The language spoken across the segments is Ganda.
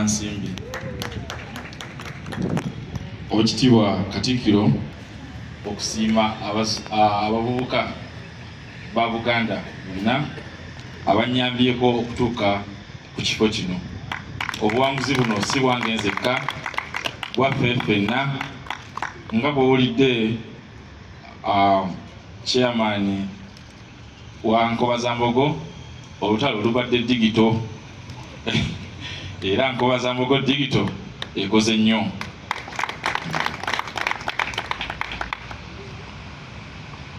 Bukomansimbi. Owekitiibwa Katikkiro, okusiima abavubuka ba Buganda bonna abannyambyeko okutuuka ku kifo kino. Obuwanguzi buno si bwange nzekka, bwaffe ffenna. Nga bw'owulidde chairman wa Nkobazambogo, olutalo lubadde digito era Nkobazambogo digito ekoze nnyo.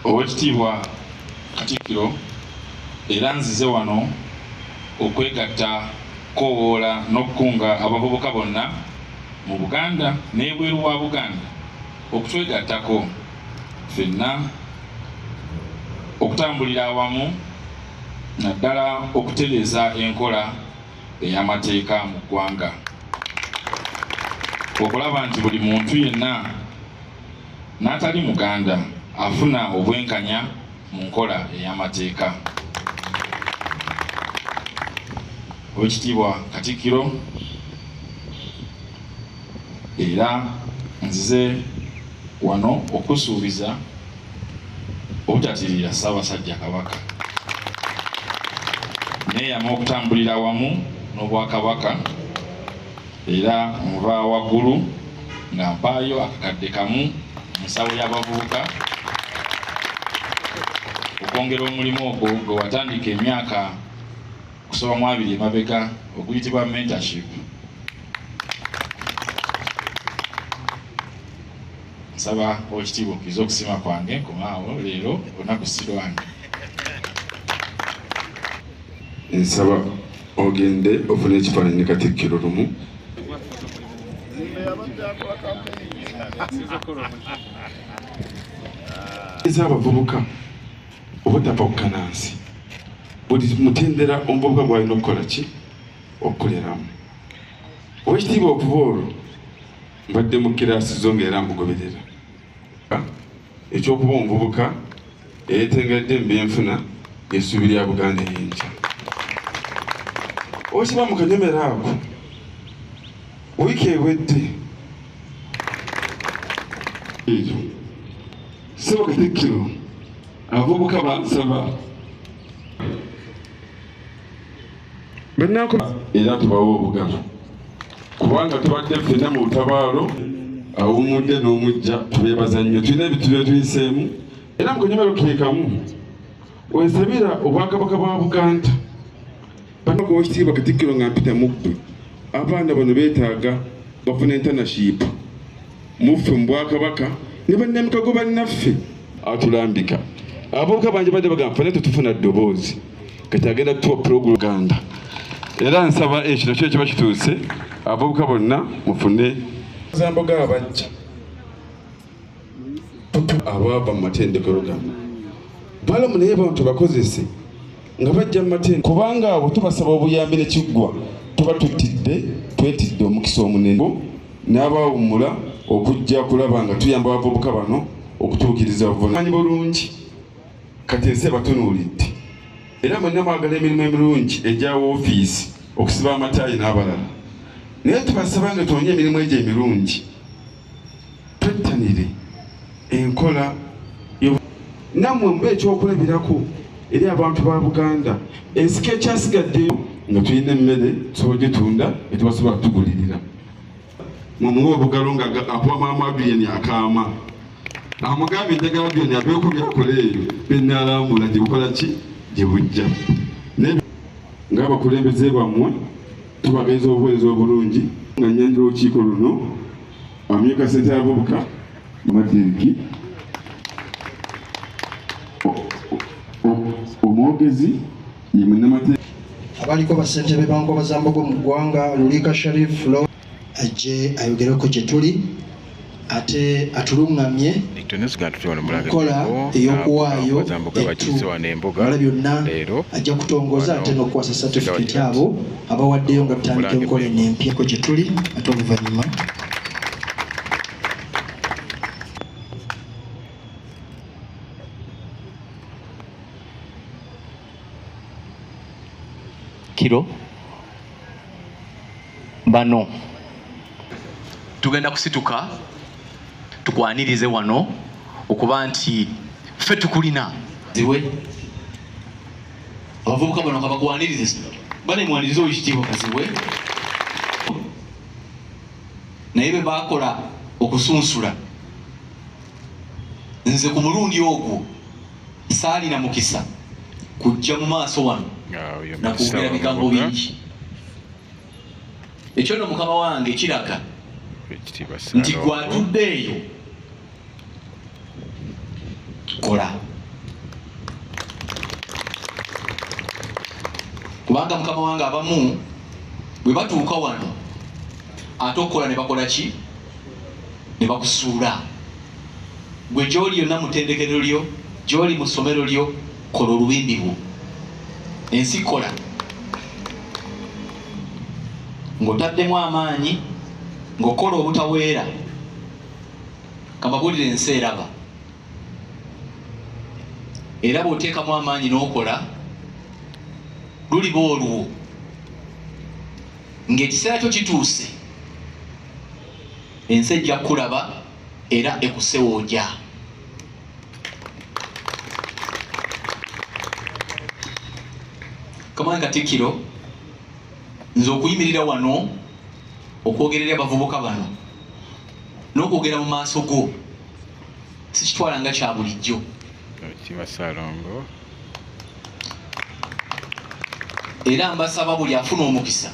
Owekitiibwa Katikkiro, era nzize wano okwegatta, kowoola n'okukunga abavubuka bonna mu Buganda n'ebweru wa Buganda okutwegattako ffenna okutambulira awamu, naddala okutereeza enkola ey'amateeka mu ggwanga, okulaba nti buli muntu yenna n'atali Muganda afuna obwenkanya mu nkola ey'amateeka. Owekitiibwa Katikkiro, era nzize wano okusuubiza obutatirira Ssaabasajja Kabaka. Neeyama okutambulira awamu n'Obwakabaka, era nva waggulu nga mpaayo akakadde kamu mu nsawo y'abavubuka okwongera omulimu ogwo gwe watandika emyaka kusoba mu 20 emabega oguyitibwa mentorship. Nsaba Oweekitiibwa okkirize okusiima kwange nkomaawo leero olunaku si lwange. Nsaba ogende ofune ekifaananyi ne Katikkiro lumu. Ez'abavubuka obutava ku kanansi, buli mutendera omuvubuka gw'alina okukola ki okukoleramu. Owekitiibwa, okuva olwo mbadde mu kiraasi zo ng'era mbugoberera. Ekyokuba omuvubuka eyeetengeredde mu byenfuna essuubi lya Buganda ey'enkya. Okiba mu kanyomero ako wiiki ewedde Ssebo Katikkiro, abavubuka bansaba era tubawe obugalo kubanga tubadde ffenna mu lutabaalo awummudde n'omujja, tubeebaza nnyo. Tulina ebintu bye tuyiseemu era mu kanyomero ke kamu wensabira Obwakabaka bwa Buganda. Bannange, Oweekitiibwa Katikkiro, nga mpita mu ggwe, abaana bano beetaaga bafuna internship muffe mu Bwakabaka ne bannamikago bannaffe atulambika. Abavubuka bangi badde bagamba ffenna tetufuna ddoboozi, kati agenda tuwa program Uganda. Era nsaba ekyo nakyo kiba kituuse, abavubuka bonna mufune zamboga abajja abaava mu matendekero gano balamu, naye bantu bakozese nga bajja mu matendekero, kubanga abo tubasaba obuyambi ne kiggwa tuba tutidde twetidde omukisa omunene n'abawummula okujja kulaba nga tuyamba abavubuka bano okutuukiriza obuvunaanyizibwa bulungi. Kati ensi ebatunuulidde era mwenna mwagala emirimu emirungi egya woofiisi, okusiba amataayi n'abalala, naye tubasaba nga tunoonye emirimu egyo emirungi, twettanire enkola nammwe mube ekyokulabirako eri abantu ba Buganda. Ensiko ekyasigaddeyo nga tulina emmere tusobola gitunda etubasobola kutugulirira. Mumuwe obugalo nga akuwa maama Adrian akaama amugambye njagala Adrian abeeko byakola eyo benalambula gye bukola ki gye bujja. Ng'abakulembeze bammwe tubagenza obuweereza obulungi. Nga nyanjula olukiiko luno, amyuka ssentebe abavubuka Madiriki, omwogezi ye munnamateeka. Abaliko bassentebe ba Nkobazambogo mu ggwanga, Lulika Sharif Lo ajje ayogereko gye tuli ate atuluŋŋamye nkola ey'okuwaayo ettu mala byonna. Ajja kutongoza ate n'okukwasa certificate abo abawaddeyo nga tutandika enkola eno empya ko gye tuli ate oluvannyuma. Kiro. Bano tugenda kusituka tukwanirize wano okuba nti ffe tukulina ziwe abavubuka bano kabakwanirize bane mwanirize Oweekitiibwa Kazibwe naye bwe bakola okusunsula nze ku mulundi ogwo saalina mukisa kujja mu maaso wano nakwogera bigambo bingi. Ekyo nno mukama wange kiraga nti gwatudde eyo kola, kubanga mukama wange abamu bwe batuuka wano ate okukola ne bakola ki? Ne bakusuula. Gwe gy'oli yonna mu ttendekero lyo, gy'oli mu ssomero lyo, kola olubimbi lwo. Ensi kola ng'otaddemu amaanyi, ng'okola obutaweera. Kambabuulire, ensi eraba, era bw'oteekamu amaanyi n'okola luliba olwo ng'ekiseera kyo kituuse, ensi ejja kukulaba era ekusewooja. Kamanyi Katikkiro, nze okuyimirira wano okwogerera abavubuka bano n'okwogera mu maaso go sikitwala nga kya bulijjo. Era mbasaba buli afuna omukisa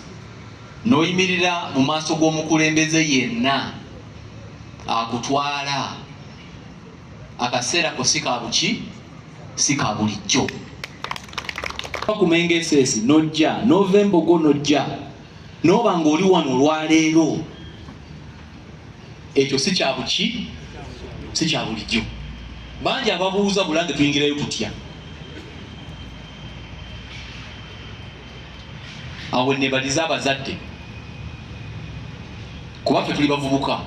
n'oyimirira mu maaso g'omukulembeze yenna akutwala, akaseera ko si ka buki, si ka bulijjo. Kumenga esesi nojja, nova Embogo nojja, n'oba ng'oli wano olwaleero, ekyo si kya buki, si kya bulijjo. Bangi ababuuza Bulange tuyingirayo tutya? Awo nebaliza abazadde, kuba ffe tuli bavubuka.